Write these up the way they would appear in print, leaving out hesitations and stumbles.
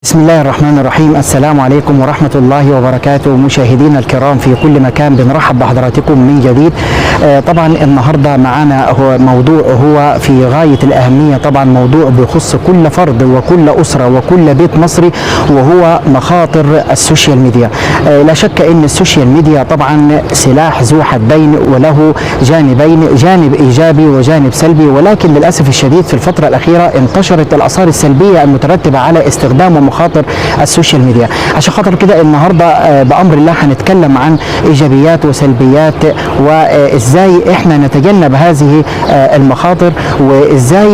بسم الله الرحمن الرحيم. السلام عليكم ورحمة الله وبركاته. مشاهدينا الكرام في كل مكان، بنرحب بحضراتكم من جديد. طبعا النهاردة معانا هو موضوع هو في غاية الأهمية، طبعا موضوع بيخص كل فرد وكل أسرة وكل بيت مصري، وهو مخاطر ال social media. لا شك أن ال social media طبعا سلاح ذو حدين وله جانبين، جانب إيجابي وجانب سلبي، ولكن للأسف الشديد في الفترة الأخيرة انتشرت الآثار السلبية المترتبة على استخدام ومخاطر ال social media. عشان خاطر كده النهارده بأمر الله هنتكلم عن إيجابيات وسلبيات، وإزاي إحنا نتجنب هذه المخاطر، وإزاي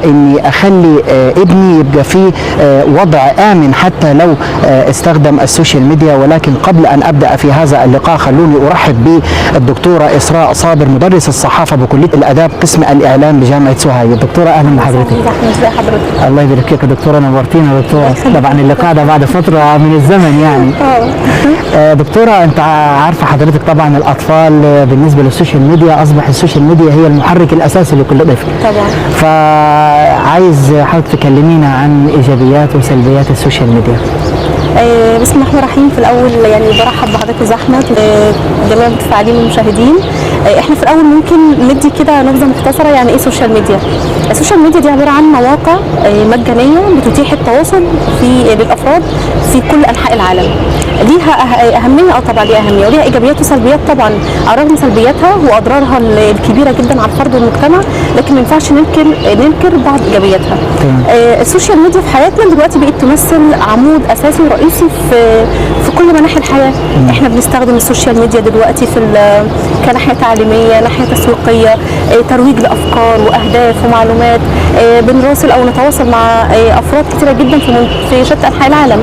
إني أخلي ابني يبقى في وضع آمن حتى لو استخدم ال social media. ولكن قبل أن أبدأ في هذا اللقاء خلوني أرحب بالدكتورة إسراء صابر، مدرس الصحافة بكلية الآداب قسم الإعلام بجامعة سوهاج. الدكتورة أهلا بحضرتك. ازي حضرتك؟ الله يبارك فيك يا دكتورة، نورتينا يا دكتورة. طبعا اللقاء ده بعد فترة من الزمن يعني. دكتورة، انت عارفة حضرتك طبعا الأطفال بالنسبة لل social media، أصبح ال social media هي المحرك الأساسي لكل طفل. طبعا. فعايز حضرتك تكلمينا عن إيجابيات وسلبيات ال social media. بسم الله الرحمن الرحيم. في الاول يعني برحب بحضرتك وزحمه جميع المتفاعلين والمشاهدين. احنا في الاول ممكن ندي كده نبذه مختصره يعني ايه social media. ال social media دي عبارة عن مواقع مجانية بتتيح التواصل في للافراد في كل انحاء العالم. ليها اهمية، طبعا ليها اهمية وليها ايجابيات وسلبيات طبعا، على الرغم من سلبياتها واضرارها الكبيرة جدا على الفرد والمجتمع، لكن ما ينفعش ننكر بعض ايجابياتها. ال social media في حياتنا دلوقتي بقت تمثل عمود اساسي ورئيسي في كل مناحي الحياة. احنا بنستخدم ال social media دلوقتي في كناحيه تعليمية، ناحية تسويقية، ترويج لافكار واهداف ومعلومات، بنراسل او نتواصل مع افراد كثيرة جدا في شتى انحاء العالم.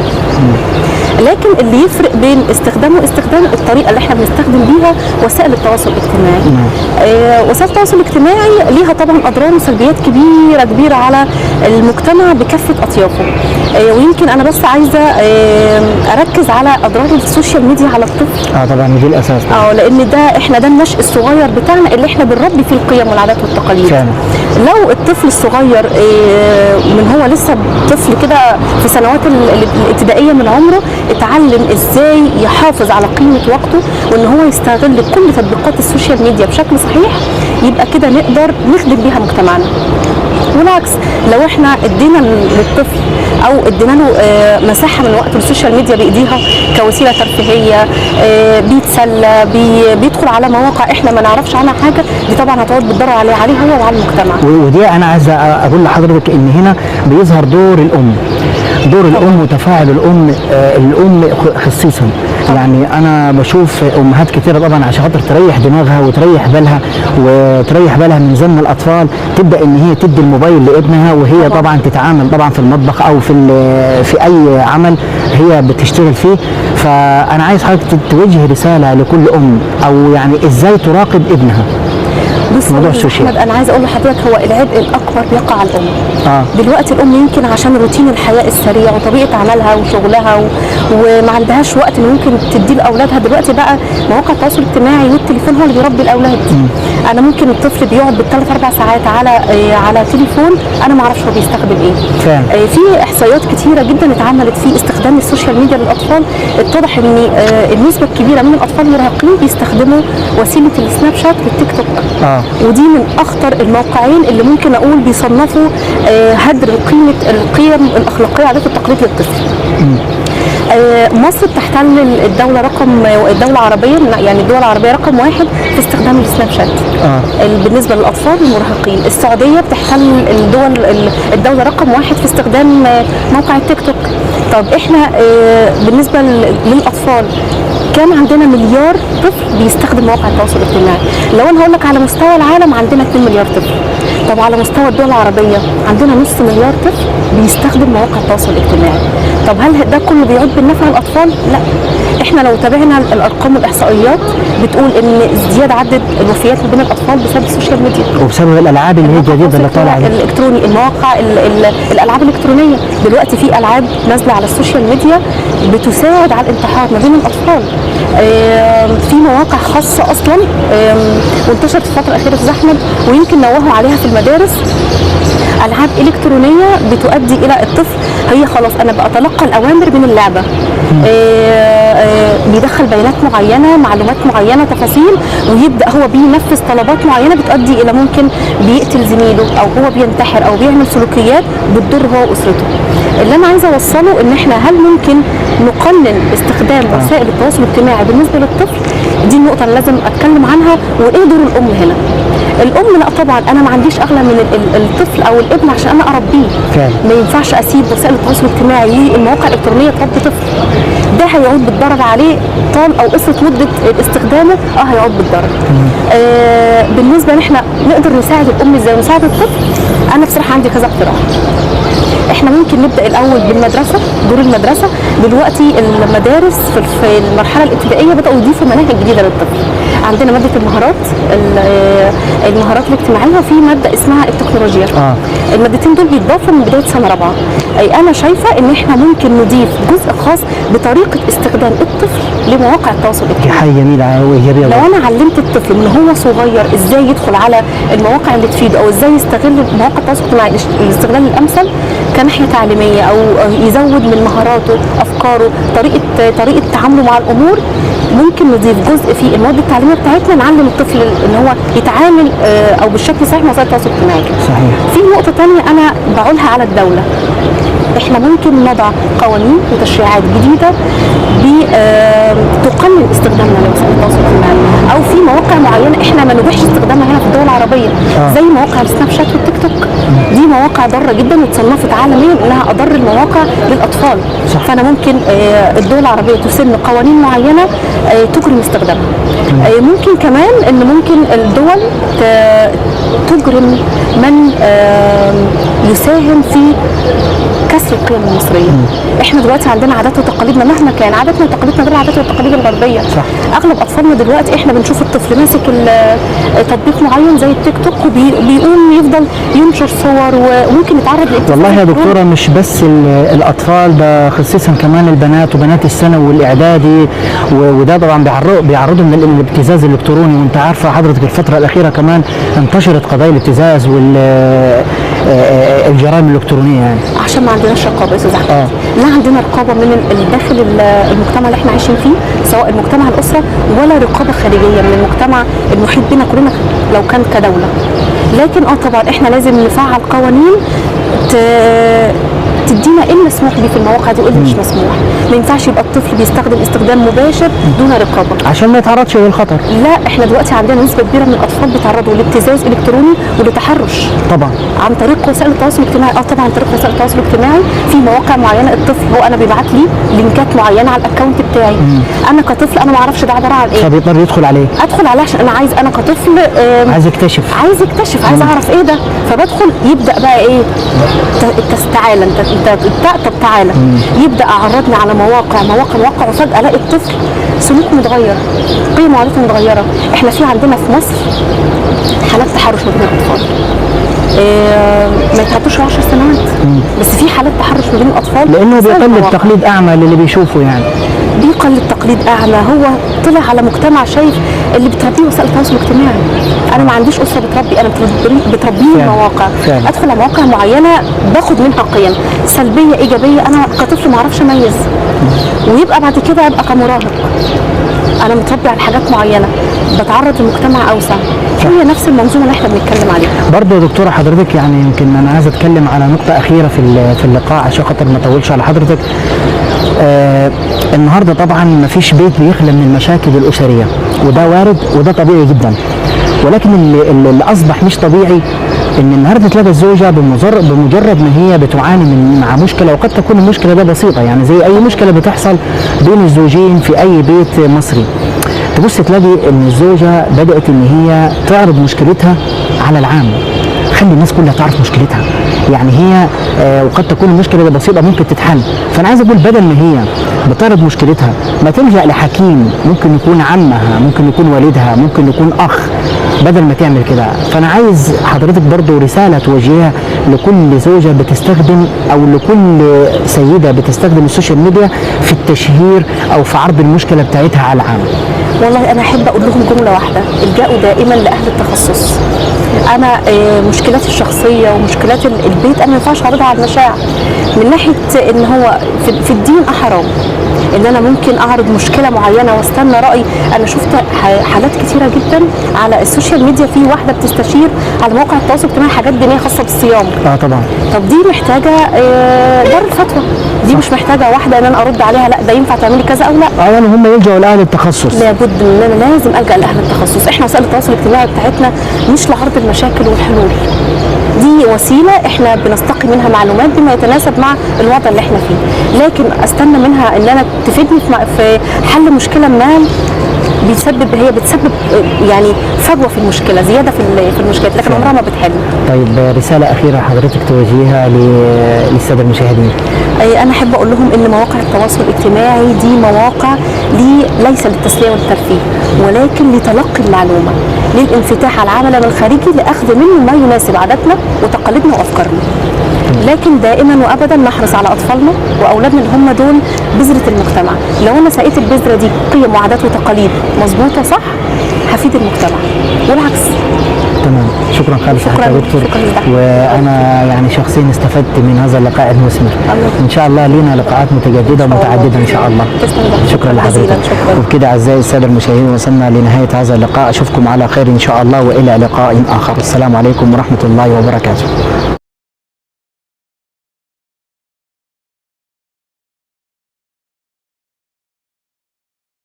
لكن اللي يفرق بين استخدامه واستخدام الطريقة اللي احنا بنستخدم بيها وسائل التواصل الاجتماعي. وسائل التواصل الاجتماعي ليها طبعا اضرار وسلبيات كبيرة كبيرة على المجتمع بكافة اطيافه. ويمكن انا بس عايزه اركز على اضرار ال social media على الطفل. طبعا دي الاساس. لان ده احنا ده النشء الصغير بتاعنا اللي احنا بنربي فيه القيم والعادات والتقاليد. فعلا. لو الطفل الصغير من هو لسه طفل كده في سنوات الابتدائية من عمره اتعلم ازاي يحافظ على قيمة وقته وان هو يستغل كل تطبيقات ال social media بشكل صحيح، يبقى كده نقدر نخدم بيها مجتمعنا. والعكس لو احنا ادينا للطفل او ادينا له مساحة من وقته ال social media بيقضيها كوسيلة ترفيهية، بيتسلى، بيدخل على مواقع احنا ما نعرفش عنها حاجة، دي طبعا هتقعد بتضرر عليه هو وعلى المجتمع. ودي انا عايز اقول لحضرتك ان هنا بيظهر دور الام، دور الام وتفاعل الام، الام خصيصا. يعني انا بشوف امهات كتيرة طبعا عشان خاطر تريح دماغها وتريح بالها وتريح بالها من زن الاطفال، تبدا ان هي تدي الموبايل لابنها، وهي طبعا تتعامل طبعا في المطبخ او في اي عمل هي بتشتغل فيه. فانا عايز حضرتك توجه رسالة لكل ام، او يعني ازاي تراقب ابنها. بص موضوع ال social. احمد، انا عايزه اقول لحضرتك هو العبء الاكبر بيقع على الام. دلوقتي الام يمكن عشان روتين الحياة السريع وطبيعه عملها وشغلها وما عندهاش وقت ان ممكن تديه لاولادها. دلوقتي بقى مواقع التواصل الاجتماعي والتليفون هو اللي بيربي الاولاد. انا ممكن الطفل بيقعد بالثلاث اربع ساعات على تليفون، انا ما اعرفش هو بيستخدم ايه. في احصائيات كتيرة جدا اتعملت في استخدام ال social media للاطفال، اتضح ان النسبة الكبيرة من الاطفال المراهقين بيستخدموا وسيلة السناب شات والتيك توك. ودي من اخطر الموقعين اللي ممكن اقول بيصنفوا هدر قيمة القيم الاخلاقية عادات التقليد للطفل. مصر بتحتل الدولة الدولة العربية، يعني الدول العربية رقم 1 في استخدام السناب شات. بالنسبة للاطفال والمراهقين. السعودية بتحتل الدولة رقم 1 في استخدام موقع التيك توك. طب احنا بالنسبة للاطفال كان عندنا مليار طفل بيستخدم مواقع التواصل الاجتماعي. لو انا هقول لك على مستوى العالم عندنا 2 مليار طفل. طب على مستوى الدول العربية عندنا نص مليار طفل بيستخدم مواقع التواصل الاجتماعي. طب هل ده كله بيعود بالنفع على الاطفال؟ لا. احنا لو تابعنا الارقام والاحصائيات بتقول ان ازدياد عدد الوفيات بين الاطفال بسبب ال social media وبسبب الالعاب اللي هي الجديدة اللي طالعه الالكتروني، المواقع الالعاب الالكترونية. دلوقتي في العاب نازله على ال social media بتساعد على الانتحار ما بين الاطفال. في مواقع خاصة اصلا وانتشرت في الفترة الاخيرة في احمد، ويمكن نوهوا عليها في المدارس، العاب الكترونية بتؤدي الى الطفل هي خلاص انا بتلقى الاوامر من اللعبة. بيدخل بيانات معينة، معلومات معينة، تفاصيل، ويبدا هو بينفذ طلبات معينة بتؤدي الى ممكن بيقتل زميله او هو بينتحر او بيعمل سلوكيات بتضر هو واسرته. اللي انا عايزه اوصله ان احنا هل ممكن نقنن استخدام وسائل التواصل الاجتماعي بالنسبة للطفل؟ دي النقطة اللي لازم اتكلم عنها. وايه دور الام هنا؟ الام لا طبعا انا ما عنديش اغلى من الطفل او الابن عشان انا اربيه. ما ينفعش اسيب وسائل التواصل الاجتماعي والمواقع الالكترونية تربي طفل، ده هيعود بالضرر عليه طال او قصة مده استخدامه، هيعود بالضرر. بالنسبة ان احنا نقدر نساعد الام ازاي ونساعد الطفل، انا بصراحة عندي كذا اقتراح. احنا ممكن نبدا الاول بالمدرسة، دور المدرسة. دلوقتي المدارس في المرحلة الابتدائية بداوا يضيفوا مناهج جديدة للطفل. عندنا مادة المهارات، المهارات الاجتماعية، وفي مادة اسمها التكنولوجيا. المادتين دول بيتضافوا من بداية سنة رابعه. اي انا شايفه ان احنا ممكن نضيف جزء خاص بطريقة استخدام الطفل لمواقع التواصل الاجتماعي. دي حاجة جميلة وايجابية. لو انا علمت الطفل من هو صغير ازاي يدخل على المواقع اللي تفيده او ازاي يستغل مواقع التواصل الاجتماعي الاستغلال الامثل كناحيه تعليمية، او يزود من مهاراته، افكاره، طريقه تعامله مع الامور، ممكن نضيف جزء في المواد التعليمية بتاعتنا نعلم الطفل ان هو يتعامل او بالشكل الصحيح مع وسائل التواصل الاجتماعي. صحيح. في نقطة ثانية انا بقولها على الدولة، احنا ممكن نضع قوانين وتشريعات جديدة تقنن استخدامنا لوسائل التواصل الاجتماعي، او في مواقع معينة احنا ما نبيحش استخدامها هنا في الدول العربية، زي مواقع السناب شات والتيك توك. دي مواقع ضارة جدا وتصنفت عالميا انها اضر المواقع للاطفال. صح. فانا ممكن الدول العربية تسن قوانين معينة تجرم استخدامها. ممكن كمان ان ممكن الدول تجرم من يساهم في كسر القيم المصرية. احنا دلوقتي عندنا عادات وتقاليدنا، مهما كان عاداتنا وتقاليدنا غير العادات والتقاليد الغربية. صح. اغلب اطفالنا دلوقتي احنا بنشوف الطفل ماسك تطبيق معين زي التيك توك وبيقوم يفضل ينشر صور وممكن يتعرض لابتزاز. والله يا دكتورة مش بس الاطفال، ده خصيصا كمان البنات وبنات الثانوي والاعدادي، وده طبعا بيعرضهم للابتزاز الالكتروني. وانت عارفه حضرتك الفترة الاخيرة كمان انتشرت قضايا الابتزاز والجرائم الالكترونية، يعني عشان ما عندناش رقابه يا استاذ احمد. لا عندنا رقابه من الداخل المجتمع اللي احنا عايشين فيه، سواء المجتمع الاسرة، ولا رقابه خارجية من المجتمع المحيط بنا كلنا لو كان كدولة. لكن طبعا احنا لازم نفعل قوانين تدينا ايه المسموح بيه في المواقع دي وايه اللي مش مسموح. ما ينفعش يبقى الطفل بيستخدم استخدام مباشر دون رقابه عشان ما يتعرضش للخطر. لا، احنا دلوقتي عندنا نسبه كبيرة من الاطفال بيتعرضوا لابتزاز الكتروني ولتحرش طبعا عن طريق وسائل التواصل الاجتماعي. طبعا عن طريق وسائل التواصل الاجتماعي في مواقع معينة الطفل هو انا بيبعت لي لينكات معينة على ال account بتاعي. انا كطفل انا ما اعرفش ده عبارة عن ايه، فبيضطر يدخل عليه. ادخل عليه عشان انا عايز، انا كطفل عايز اكتشف، عايز اعرف ايه ده. فبدخل يبدا بقى ايه، تعالى انت طب تعالى، يبدا اعرضني على مواقع مواقع مواقع، وفجاة الاقي الطفل سلوكه متغير، قيمة وعاداته متغيرة. احنا في عندنا في مصر حالات تحرش ما بين الاطفال، ما يتعدوش 10 سنوات، بس في حالات تحرش ما بين الاطفال لانه بيقلد تقليد اعمى للي بيشوفه، يعني بيقلد تقليد اعمى. هو طلع على مجتمع شايف اللي بتربيه وسائل التواصل الاجتماعي. انا ما عنديش اسره بتربي، انا بتربيني المواقع. ادخل على مواقع معينة باخد منها قيم سلبية ايجابية، انا كطفل ما اعرفش اميز. ويبقى بعد كده ابقى كمراهق انا متربي على حاجات معينة، بتعرض لمجتمع اوسع. هي نفس المنظومة اللي احنا بنتكلم عليها برضه يا دكتورة. حضرتك يعني يمكن انا عايز اتكلم على نقطة اخيرة في اللقاء عشان خاطر ما اطولش على حضرتك. النهارده طبعا ما فيش بيت بيخلى من المشاكل الاسرية، وده وارد وده طبيعي جدا، ولكن اللي اصبح مش طبيعي ان النهارده تلاقي الزوجة بمجرد ما هي بتعاني من مع مشكلة، وقد تكون المشكلة ده بسيطة يعني زي اي مشكلة بتحصل بين الزوجين في اي بيت مصري، تبص تلاقي ان الزوجة بدات ان هي تعرض مشكلتها على العام، بتخلي الناس كلها تعرف مشكلتها، يعني هي وقد تكون المشكلة دي بسيطة ممكن تتحل. فانا عايز اقول بدل ما هي بتعرض مشكلتها ما تلجأ لحكيم، ممكن يكون عمها، ممكن يكون والدها، ممكن يكون اخ، بدل ما تعمل كده. فانا عايز حضرتك برضو رسالة توجهها لكل زوجه بتستخدم او لكل سيده بتستخدم ال social media في التشهير او في عرض المشكلة بتاعتها على العام. والله انا احب اقول لهم جملة واحدة: الجأوا دائما لاهل التخصص. انا مشكلاتي الشخصية ومشكلات البيت انا ما ينفعش اعرضها على المشاع، من ناحية ان هو في الدين حرام ان انا ممكن اعرض مشكلة معينة واستنى راي. انا شفت حالات كتيرة جدا على ال social media، في واحدة بتستشير على مواقع التواصل الاجتماعي حاجات دينية خاصة بالصيام. طبعا. طب دي محتاجه دار الفتوى، دي مش محتاجه واحدة ان انا ارد عليها لا ده ينفع تعملي كذا او لا. يعني هم يلجأوا لاهل التخصص. لابد ان انا لازم الجا لاهل التخصص. احنا وسائل التواصل الاجتماعي بتاعتنا مش لعرض المشاكل والحلول، دي وسيلة احنا بنستقي منها معلومات بما يتناسب مع الوضع اللي احنا فيه، لكن استنى منها ان انا تفيدني في حل مشكلة ما بيسبب، هي بتسبب يعني فجوة في المشكلة، زيادة في المشكلات، لكن عمرها ما بتحل. طيب رسالة اخيرة حضرتك توجهيها للسادة المشاهدين. انا احب اقول لهم ان مواقع التواصل الاجتماعي دي مواقع ليس للتسليه والترفيه، ولكن لتلقي المعلومة، للانفتاح على العالم الخارجي، لاخذ منه ما يناسب عاداتنا وتقاليدنا وافكارنا. لكن دائما وابدا نحرص على اطفالنا واولادنا اللي هم دول بذرة المجتمع. لو انا سقيت البذرة دي قيم وعادات وتقاليد مظبوطة صح، هفيد المجتمع والعكس. تمام، شكرا خالص يا دكتور. وانا يعني شخصيا استفدت من هذا اللقاء المثمر. ان شاء الله لنا لقاءات متجددة ومتعددة ان شاء الله. شكرا لحضرتك. وبكده اعزائي السادة المشاهدين وصلنا لنهاية هذا اللقاء، اشوفكم على خير ان شاء الله والى لقاء اخر. السلام عليكم ورحمة الله وبركاته.